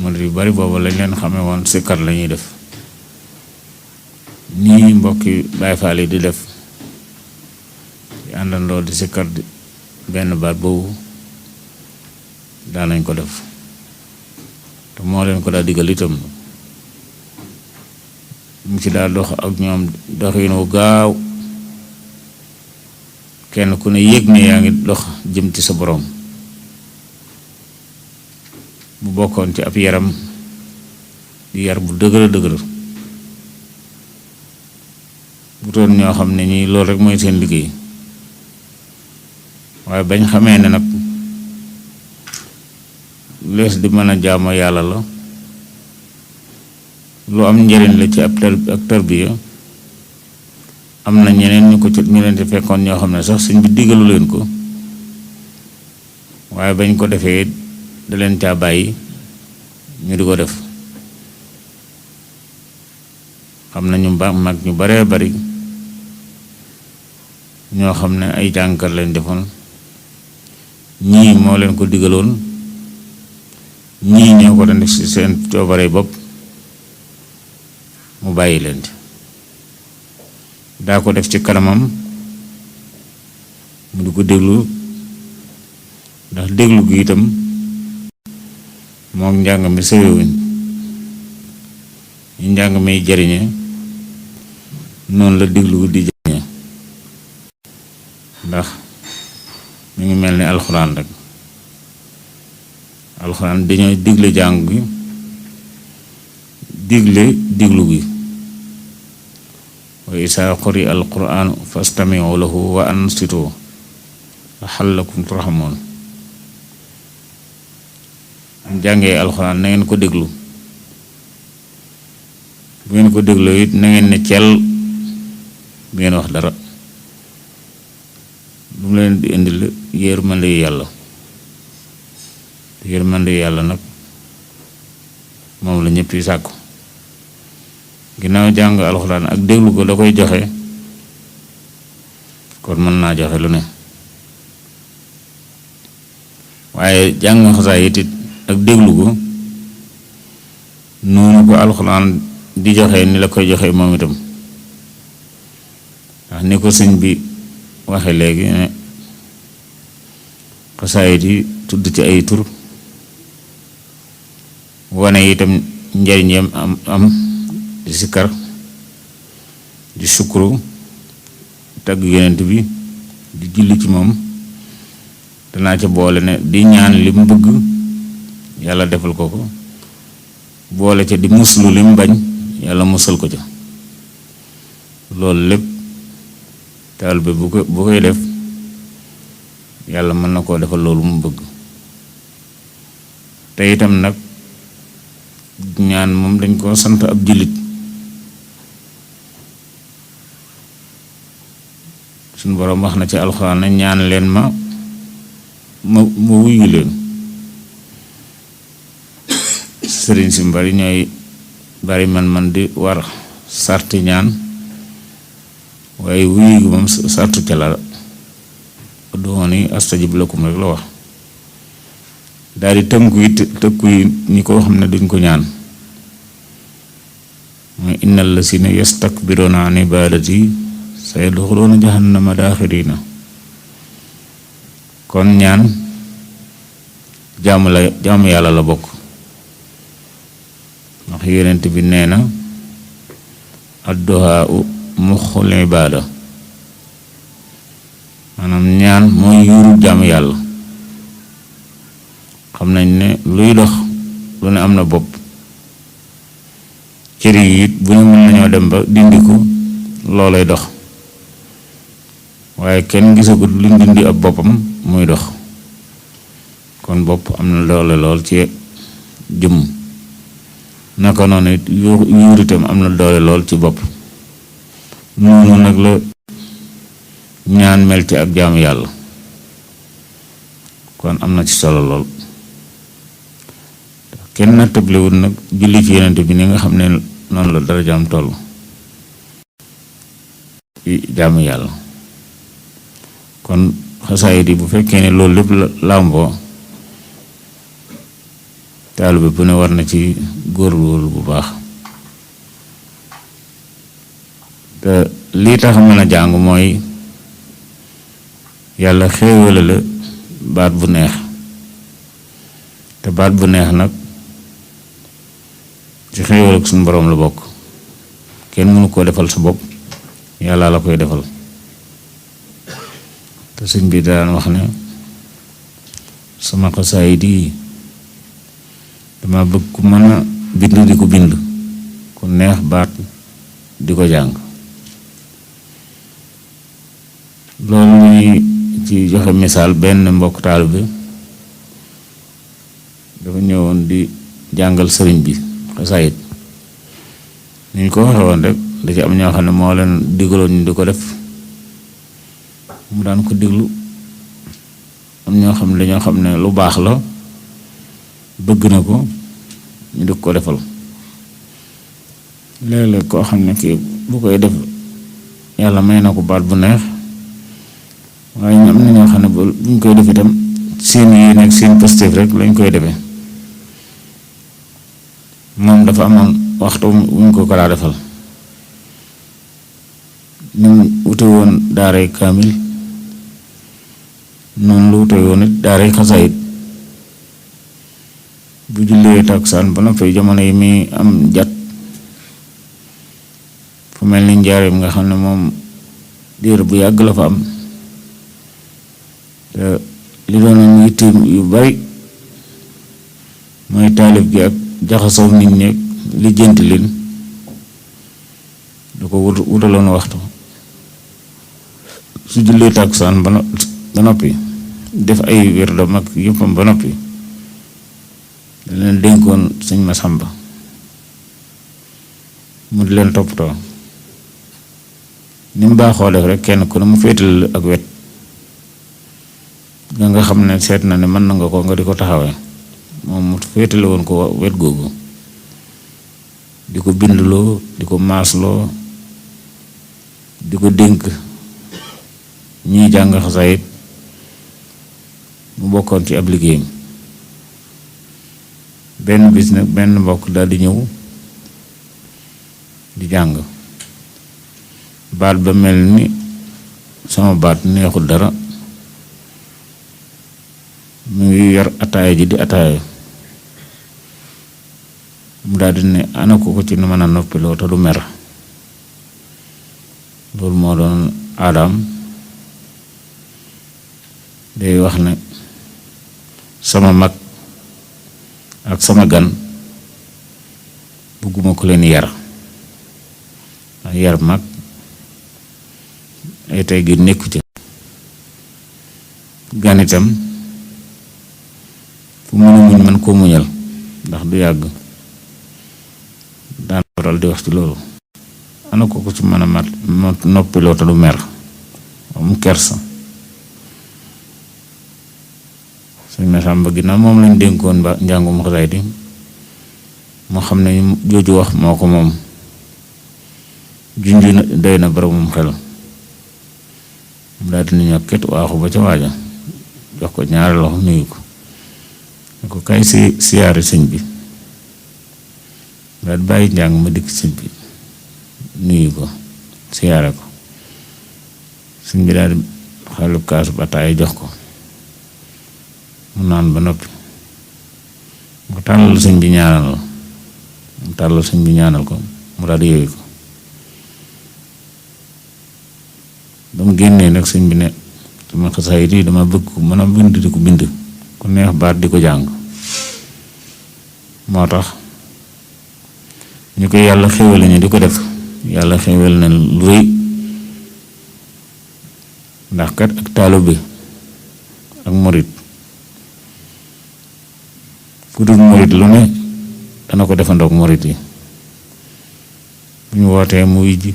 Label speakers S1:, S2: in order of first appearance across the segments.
S1: murid yu bari booba lañ leen xamee woon sikkar la ñuy def nii mbokki Baay Faal yi di def di àndandoo di sikkar benn baat boobu daanañ ko def te moo leen ko daa digal itam mu ci daa dox ak ñoom doxin wu gaaw kenn ku ne yëg ne yaa ngi dox jëm ci sa boroom bu bokkoon ci ab yaram di yar bu dëgër dëgër bu doon ñoo xam ne ñii loolu rek mooy seen liggéey waaye bañ xamee ne nag lees di mën a jaamu yàlla la lu am njëriñ la ci ab tarbiya am na ñeneen ñu leen ci fekkoon ñoo xam ne sax sëñ bi digalu leen ko waaye bañ ko defee da leen caa bàyyi ñu di ko def xam na ñu mag ñu baree bari ñoo xam ne ay jàngkat lañ defoon ñii moo leen ko digaloon ñii ñoo ko doon def ci seen coobare bopp mu bàyyi leen ci daa ko def ci kanamam mu di ko déglu ndax déglu gi itam moom njàng mi sëriwuñ ñu njàng mi jariñe noonu la déglu di jariñe ndax mi ngi mel ni alxuraan rek alxuraan dañoo digle jàng gi digle déglu gi wa isaa quri alquraan fastami'u lahu wa ansitu la'allakum turhamuun jàngee alxuraan na ngeen ko déglu bu ngeen ko dégloo it na ngeen ne cel bu ngeen wax dara lu mu leen di indil yërmande yàlla yërmande yàlla nag moom la ñëpp yi sàkku ginnaaw jàng alxuraan ak déglu ko da koy joxe kon mën naa joxe lu ne waaye jàng xasaayid it ak déglu ko noonu ko alxuraan di joxe ni la koy joxe moom itam ndax ni ko sëñ bi waxe léegi ne xasaayid yi tudd ci ay tur wane itam njariñ yam am di sikkar di sukuru tagg yonent bi di julli ci moom danaa ca boole ne di ñaan li mu bëgg yàlla defal ko ko boole ca di muslu li mu bañ yàlla musal ko ca loolu lépp taalibe bu koy def yàlla mën na koo defal loolu mu bëgg te itam nag ñaan moom dañ koo sant ab jullit suñu boroom wax na ci alxuraan na ñaan leen ma wuyu leen sëriñ si bari ñooy bari man di war sarti ñaan waaye wuyu gi moom sartu ca la ud'uuni astajib lakum rek la wax daal di tëkku yi ñi ko xam ne duñ ko ñaan mooy innal lazina yastakbiruuna an ibaadati sayadxuluuna jahannama daaxiriina kon ñaan jaamu yàlla la bokk ndax yonent bi nee na adduhaa muxul ibaada maanaam ñaan mooy yuuru jaamu yàlla xam nañ ne luy dox lu ne am na bopp cër yi it bu ñu mën nañoo dem ba dindi ko loolay dox waaye kenn gisagut luñ dindi ab boppam muy dox kon bopp am na doole lool ci jëmm naka noonu it yuur itam am na doole lool ci bopp noonu nag la ñaan mel ci ak jaamu yàlla kon am na ci solo lool kenn na tëblewul nag julli ci yonent bi ni nga xam ne noonu la dara jaam toll ci jaamu yàlla kon xasaayid yi bu fekkee ne loolu lépp la làmboo taalibe bu ne war na ci góorgóorlu bu baax te lii tax mën a jàng mooy yàlla xéewale la baat bu neex te baat bu neex nag ci xéewal ak suñu boroom la bokk kenn mënu koo defal sa bopp yàlla la koy defal te sëñ bi daan wax ne sama xasaayid yi dama bëgg ku mën a bind di ko bind ku neex baat di ko jàng loolu muy ci joxe misaal benn mbokk taalibe bi dafa ñëwoon di jàngal sëriñ bi xasaayid ni ñu ko waxe woon rek da ci am ñoo xam ne moo leen digaloon ñu di ko def mu daan ko diglu am ñoo xam ne dañoo xam ne lu baax la bëgg na ko ñu di ko defal léeg-léeg koo xam ne kii bu koy def yàlla may na ko baat bu neex waaye am na ñoo xam ne buñ koy def itam seen yéene ak seen positif rek lañ koy defee moom dafa amoon waxtu wuñ ko daa defal ñu wute woon daaray kaamil noonu lu wute woon it daaray xasaayid bu jullee taksaan ba noppi jamono yi muy am jat fu mel ni njaareem nga xam ne moom diir bu yàgg la fa am te li doon yitte yu bari mooy taalib gi ak jaxasoo nit ñi lijjanti leen du ko wutaloon waxtu su jullee taksaan ba noppi def ay wérdam ak yëppam ba noppi da leen dénkoon sëñ Masamba mu di leen toppatoo ni mu baaxoo def rek kenn ku ne mu féetal ak wet nga xam ne seet na ne mën na nga ko nga di ko taxawee moom mu féetale woon ko wet googu di ko bindloo di ko maasloo di ko dénk ñiy jàng xasaayid mu bokkoon ci ab liggéeyam benn bis nag benn mbokk daal di ñëw di jàng baat ba mel ni sama baat neexul dara mu ngi yor ataaya ji di ataaya mu daal di ne ana ko ci nu mën a noppiloo te du mer loolu moo doon aadaam day wax ne sama mag ak sama gan bëgguma ko leen yar yar mag ay tey gi nekku ci gan itam fu mën a muñ man koo muñal ndax du yàgg daan waral di wax ci loolu ana ko ci mën a mat noppiloo te du mer mu kersa sëñ Masamba ginnaaw moom lañ dénkoon ba njàngum xasaayid yi moo xam ne jooju wax moo ko moom junju na doy na boromum xel mu daal di ñoo ket waaxu ba ca waaja jox ko ñaari loxo nuyu ko ne ko kay siyaare sëñ bi daal di bàyyi njàng ma dikk sëñ bi nuyu ko siyaare ko sëñ bi daal di xalu kaasu bataay jox ko mu naan ba noppi mu tàllal sëñ bi ñaanal mu tàllal sëñ bi ñaanal ko mu daal di yooyu ko ba mu génnee nag sëñ bi ne sama xasaayid yi dama bëgg ko mën a bind di ko bind ku neex baat di ko jàng moo tax ñu ko yàlla xéwale ñu di ko def yàlla xéwal na lu rëy ndax kat ak taalibe ak murit ku dul murit lu ne dana ko defandoog murit yi bu ñu wootee mu wujji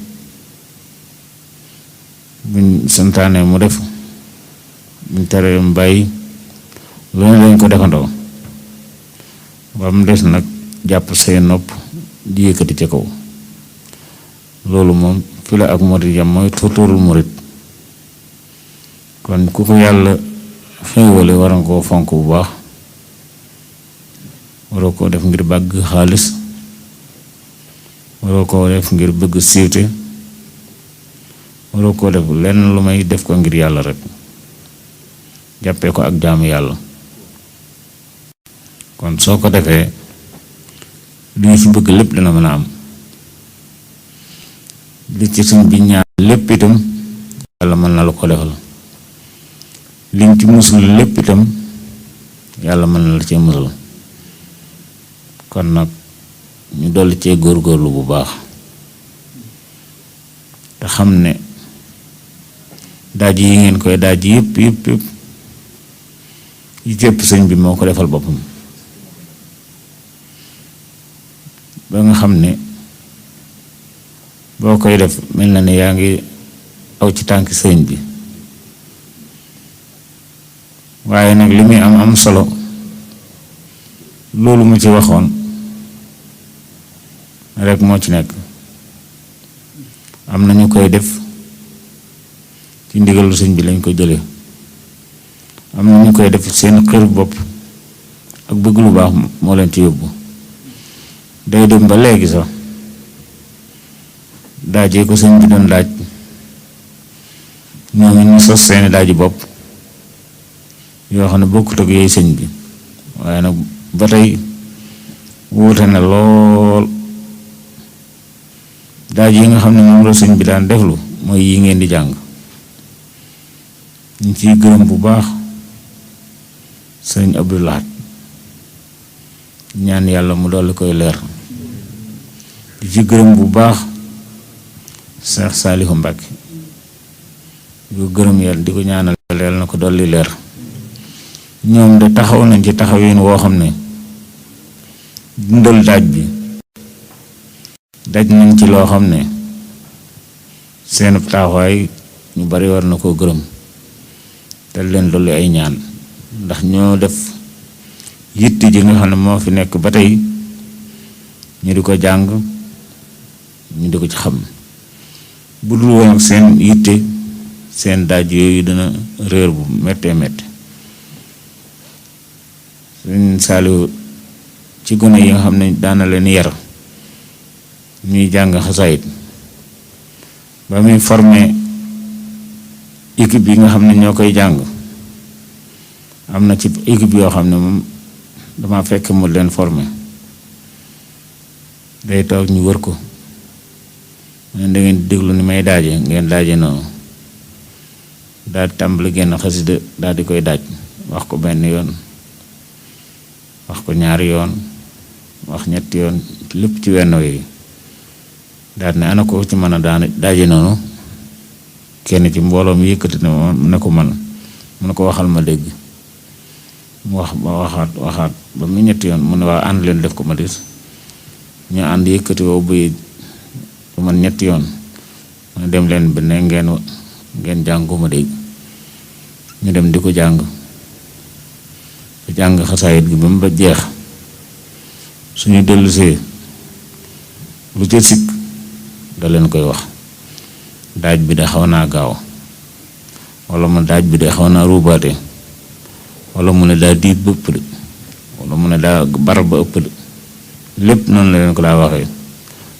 S1: buñ santaane mu def buñ teree mu bàyyi lu ne dañ ko defandoo ba mu des nag jàpp say nopp di yëkkati ca kaw loolu moom fi la ak murit yam mooy tóortóorul murit kon ku ko yàlla xéewale war nga koo fonk bu baax waroo koo def ngir bëgg xaalis, waroo koo def ngir bëgg siiwte, waroo koo def lenn lu may def ko ngir yàlla rek, jàppee ko ak jaamu yàlla. kon soo ko defee li ñu fi bëgg lépp dana mën a am. li ci suñ bi ñaan lépp itam yàlla mën na la ko defal. liñ ci musul lépp itam yàlla mën na la cee musal. kon nag ñu dolli cee góorgóorlu bu baax te xam ne daaj yi ngeen koy daaj yëpp yi cëpp sëñ bi moo ko defal boppam ba nga xam ne boo koy def mel na ne yaa ngi aw ci tànk sëñ bi. waaye nag li muy am solo loolu mu ci waxoon rek moo ci nekk. am na ñu koy def ci ndigalu sëñ bi lañ ko jëlee, am na ñu koy def seen xër bopp ak bëgg lu baax moo leen ci yóbbu. day dem ba léegi sax daajee ko sëñ bi doon daaj ñoom ñu sos seeni daaji bopp yoo xam ne bokkut ak yooyu sëñ bi, waaye nag ba tey wuute na lool. daaj yi nga xam ne moom la sëñ bi daan deflu mooy yi ngeen di jàng. ñu ciy gërëm bu baax sëñ Abdou Lahad, ñaan yàlla mu dolli koy leer. di ci gërëm bu baax Cheikh Saliou Mbacké, di ko gërëm yàlla di ko ñaanal yàlla na ko dolli leer. ñoom de taxaw nañ ci taxawin woo xam ne dundal daaj bi daj nañ ci loo xam ne seen taxawaay ñu bari war na koo gërëm te leen dolli ay ñaan, ndax ñoo def yitte ji nga xam ne moo fi nekk ba tey ñu di ko jàng, ñu di ko ci xam. bu dul woon ak seen yitte seen daaj yooyu dina réer bu méttee métti. Sëñ Saaliw ci gone yi nga xam ne daana leen yar ñuy jàng xasaayit ba muy formé équipe yi nga xam ne ñoo koy jàng. am na ci équipe yoo xam ne moom dama fekk mu leen formé, day toog ñu wër ko da ngeen di déglu ni may daaje ngeen daaje noonu, daal di tàmbali genn xasida daal di koy daaj, wax ko benn yoon, wax ko ñaari yoon, wax ñetti yoon, lépp ci wenn wi. daal ne ana ko ci mën a daaje noonu. kenn ci mbooloo mi yëkkati ne ko man mu ne ko waxal ma dégg. mu wax ba waxaat ba mu ñetti yoon mu ne waa ànd leen def ko ma des ñu ànd yëkkati woo buy bu man ñetti yoon mu ne dem leen ba ne ngeen jàng ko ma dégg. ñu dem di ko jàng xasaayit gi ba mu ba jeex. suñu dellusee lu ca sikk da leen koy wax. daaj bi de xaw naa gaaw, wala mu daaj bi de xaw naa ruubaate, wala mu ne daa diit ba ëpp de, wala mu ne daa bar ba ëpp de. lépp noonu la leen ko daa waxee.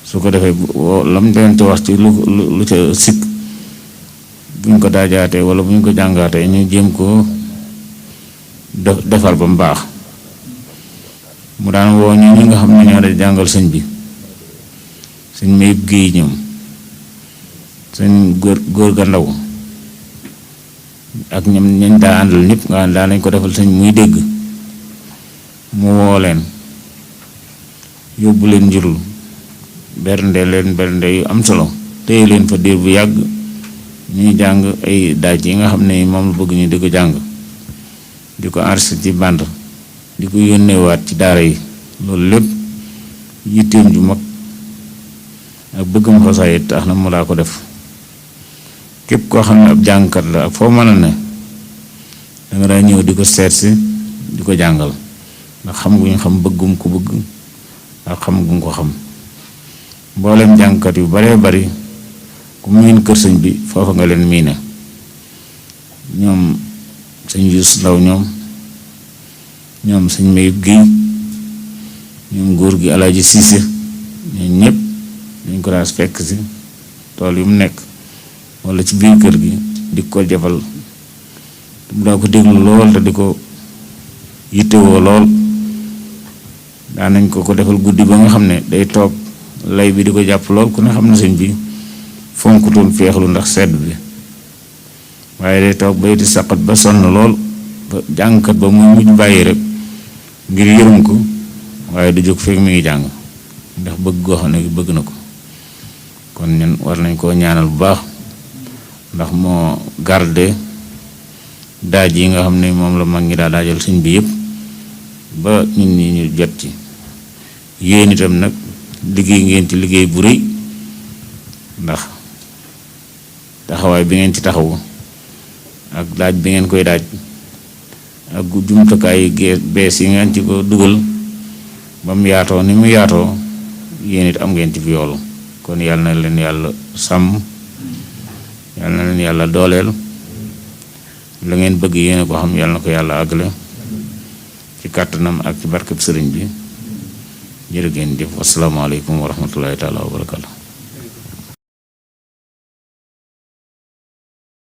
S1: su ko defee lam leen ci wax ci lu ca sikk buñ ko daajaatee wala buñ ko jàngaatee ñu jéem ko defar ba mu baax. mu daan woo ñi nga xam ne ñoo da jàngal sëñ bi, sëñ Mayib Géey ñoom, sëñ góor ga ndaw ak ñoom ñañ daa àndal ñëpp nga daa nañ ko defal sëñ muy dégg. mu woo leen yóbbu leen njurul bernde yu am solo, téye leen fa diir bu yàgg ñuy jàng ay daaj yi nga xam ne moom la bëgg ñu di ko jàng, di ko enregistré ci bande, di ko yónneewaat ci daara yi. loolu lépp yitteem ju mag ak bëggam xasaayit tax na mu daa ko def. képp koo xam ne ab jàngkat la ak foo mën a ne danga daa ñëw di ko seet si di ko jàngal, ndax xam guñ xam bëggum ko bëgg ak xam guñ ko xam. mboolem jàngkat yu baree bari ku miin kër sëñ bi foofa nga leen miine. ñoom sëñ Yuus Ndaw ñoom sëñ Mayib Géey gi Alaaji Siise ñun ñëpp dañ ko daas fekk si tool yu mu nekk wala ci biir kër gi di ko jafal mu daa ko déglu lool te di ko yittewoo lool daanañ ko defal guddi ba nga xam ne day toog lay bi di ko jàpp lool ku ne xam ne sëñ bi fonkutoon feexlu ndax sedd bi waaye day toog bay di saqat ba sonn lool ba jàngkat ba mu mujj bàyyi rek ngir yërëm ko waaye du jóg fekk mi ngi jàng ndax bëgg goo xam ne bëgg na ko kon ñun war nañ koo ñaanal bu baax ndax moo garde daaj yi nga xam ne moom la mag ñi daa daajal sëñ bi yëpp ba ñun ñi ñu jot ci yéen itam nag liggéey ngeen ci liggéey bu rëy ndax taxawaay bi ngeen ci taxawu ak daaj bi ngeen koy daaj ak jumtukaay bees yi ngeen ci ko dugal ba mu yaatoo ni mu yaatoo yéen it am ngeen ci fi yoolu kon yàlla na leen yàlla sàmm yàlla na leen yàlla dooleel la ngeen bëgg yéen ko xam yàlla na ko yàlla àggale ci kàttanam ak ci barkeb sëriñ bi jërë ngeen jëf wasalaamaaleykum wa rahmatullahi taala wa barakatu